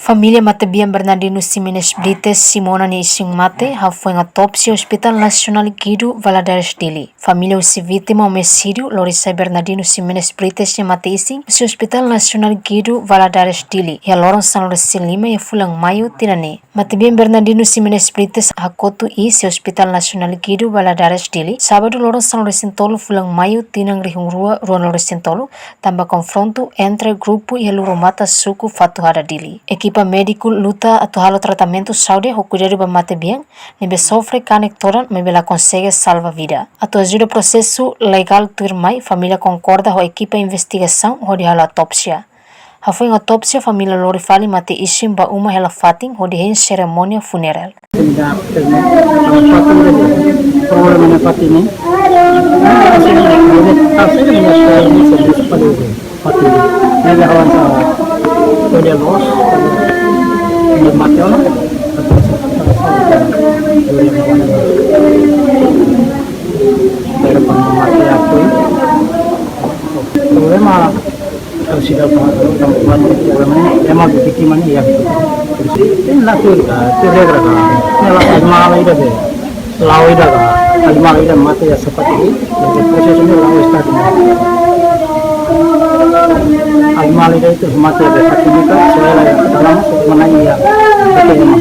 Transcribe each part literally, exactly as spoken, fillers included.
Família matebian Bernardino Ximenes Brites, Simona nia isin mate, hafoin autópsia Hospital Nasionál Guido Valadares Dili. Família husi vítima omisídiu lori sai Bernardino Ximenes Brites nia mate isin husi Hospital Nasionál Guido Valadares Dili iha loron sanulu-resin-lima iha fulan Maiu tinan ne'e. Matebian Bernardino Ximenes Brites hakotu iis iha Hospital Nasionál Guido Valadares Dili, sábadu loron sanulu-resin-tolu fulan Maiu tinan rihun rua ruanulu-resin-tolu, tanba konfrontu entre grupu iha Lurumata, suku Fatuhada, Dili. Ekipa médiku luta atu halo tratamentu saúde ho kuidadu ba matebian ne'ebé sofre kanek todan, maibé la konsege salva vida. Atu ajuda prosesu legál tuirmai, família konkorda ho ekipa investigasaun hodi halo autópsia. Hafoin autópsia, família lori fali mate isin ba uma hela fatin hodi hein serimónia funerál. Tidak, tidak. Kalau fatin dia, problema dengan fatin ini. Ini kasus ini, ini kasus ini, ini serius pada itu. Fatin. Ini dia kawan saya. Itu dia los, ini mati orang. Dari mati aku. Problema, kalau sudah paham, kalau paham, problema ini, ema vítima ne'e iha. Ini naturál, itu regra ka. Ne'e la, alma la ida be. La'o ida ka, alma la ida mate iha sapatin, jadi prosesu ne'e la'o Estadu. Alma la ida itu mate iha sapatin ka, soalnya dalam, mana iha, itu ema.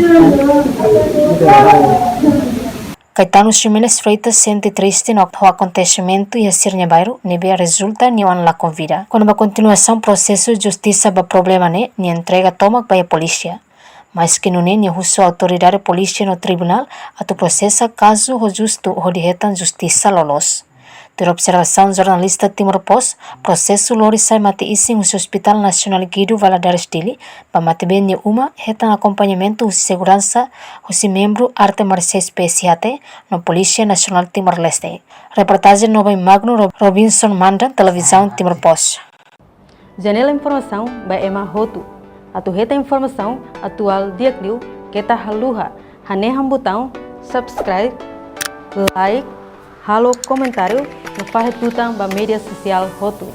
Itu la'o. Caetano Ximenes Freitas sente triste no ho akontesimentu iha sira-nia bairru, ne'ebé rezulta nia oan lakon vida. Kona-ba kontinuasaun prosesu justisa ba problema ne'e, nia entrega tomak ba iha polísia. Maske nune'e, nia husu autoridade polísia no tribunál atu prosesa kazu ho justu hodi hetan justisa loloos. Tuir observasaun jornalista Timor Post, prosesu lori sai mate isin husi Hospital Nasionál Guido Valadares Dili ba matebian nia uma hetan akompañamentu husi seguransa husi membru arte marsiais P S H T no Polísia Nasionál Timor-Leste. Reportajen no ba iha Magno, Rob-, Robinson Mandan, Televizaun Timor Post. Janela informasaun ba ema hotu. Atu hetan informasaun atuál di'ak liu, keta haluha hanehan butaun subscribe, like, halo komentáriu no fahe tutan ba média sosiál hotu.